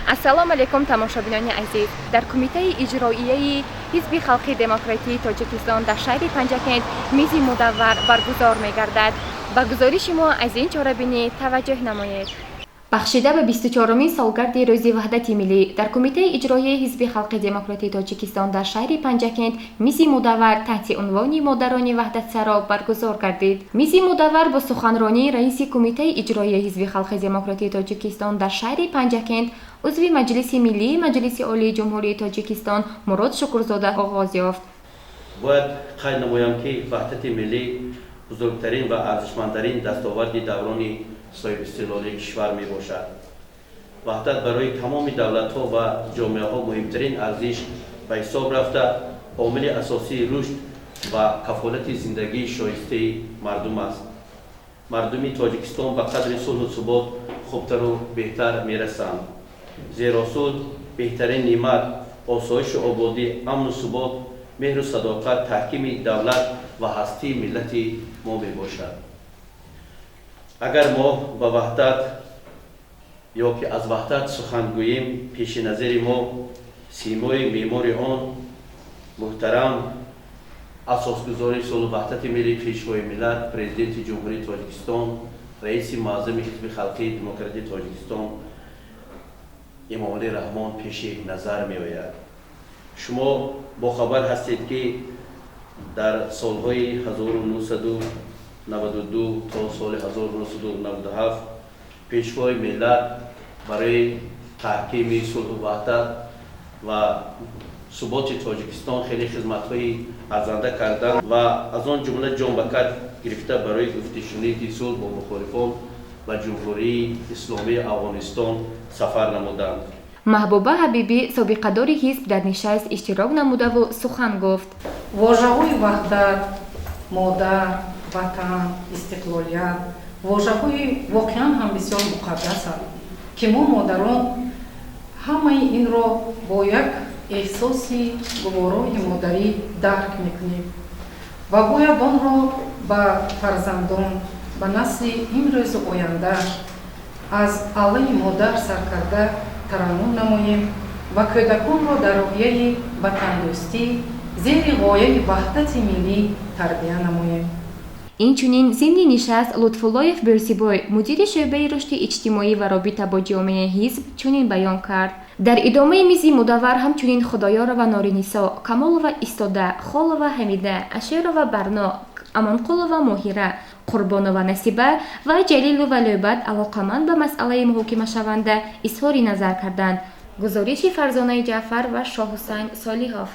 Ассалому алайкум, тамошобинони азиз. Дар Кумитаи иҷроияи Ҳизби халқи демократии Тоҷикистон дар шаҳри Панҷакент мизи мудаввар баргузор мегардад. Ба гузориши мо аз ин чорабинӣ таваҷҷӯҳ намоед. Бахшида ба 24-умин солгарди Рӯзи Ваҳдати миллӣ дар Кумитаи иҷроияи Ҳизби халқи демократии Тоҷикистон дар шаҳри Панҷакент мизи мудаввар таҳти унвони «Модарони ваҳдатсаро» баргузор гардид. Мизи мудаввар бо суханронии раиси Кумитаи иҷроияи Ҳизби халқи демократии Тоҷикистон дар шаҳри Панҷакент, узви Маҷлиси Миллии Маҷлиси Олии Ҷумҳурии Тоҷикистон Мурод Шукурзода оғоз ёфт. Бояд қайд намоям, ки ваҳдати миллӣ бузургтарин ва арзишмандтарин дастоварди даврони соҳибистиқлолии кишвар мебошад. Ваҳдат барои тамоми давлатҳо ва ҷомеаҳо муҳимтарин арзиш ба ҳисоб рафта, омили асосии рушд ва кафолати зиндагии шоистаи мардум аст. Мардуми Тоҷикистон ба қадри сулҳу субот хубтару беҳтар мерасанд, зеро сулҳ беҳтарин неъмат, осоишу ободӣ, амну субот, меҳру садоқат, таҳкими давлат ва ҳастии миллати мо мебошад. Агар мо ба ваҳдат ё ки аз ваҳдат сухан гӯем, пеши назари мо симои меъмори он, муҳтарам асосгузори сулҳу ваҳдати миллӣ, Пешвои миллат, Президенти Ҷумҳурии Тоҷикистон, раиси муаззами Ҳизби халқии демократии Тоҷикистон Эмомалӣ Раҳмон пеши назар меояд. Шумо бохабар ҳастед, ки дар солҳои 1992 то соли 1997 Пешвои миллат барои таҳкими сулҳу ваҳдат ва суботи Тоҷикистон хеле хизматҳои арзанда карданд ва аз он ҷумла ҷон ба кат гирифта, барои гуфтушуниди сулҳ бо мухолифон ба Ҷумҳурии Исломии Афғонистон сафар намуданд. Маҳбуба Ҳабибӣ, собиқадори ҳизб, дар нишаст иштирок намудаву сухан гуфт. Вожаҳои ваҳдат, модар, ватан, истиқлолият вожаҳои воқеан ҳам бисёр муқаддасанд, ки мо, модарон, ҳамаи инро бо як эҳсоси гуворои модарӣ дарк мекунем ва бояд онро ба фарзандон, ба насли имрӯзу оянда аз аллаи модар саркарда тараннум намоем ва кӯдаконро дар рӯҳияи ватандӯстӣ, зери ғояи ваҳдати миллӣ тарбия намоем. Инчунин зимни нишаст Лутфуллоев Бӯрсибой, мудири шӯъбаи рушди иҷтимоӣ ва робита бо ҷомеаи ҳизб, чунин баён кард. Дар идомаи мизи мудаввар ҳамчунин Худоёрова Норинисо, Камолова Истода, Холова Ҳамида, Ашерова Барно, Амонқулова Моҳира, Қурбонова Насиба ва Ҷалилова Лӯбат алоқаманд ба масъалаи муҳокимашаванда изҳори назар карданд. Гузориши Фарзонаи Ҷаъфар ва Шоҳҳусайн Солиҳов.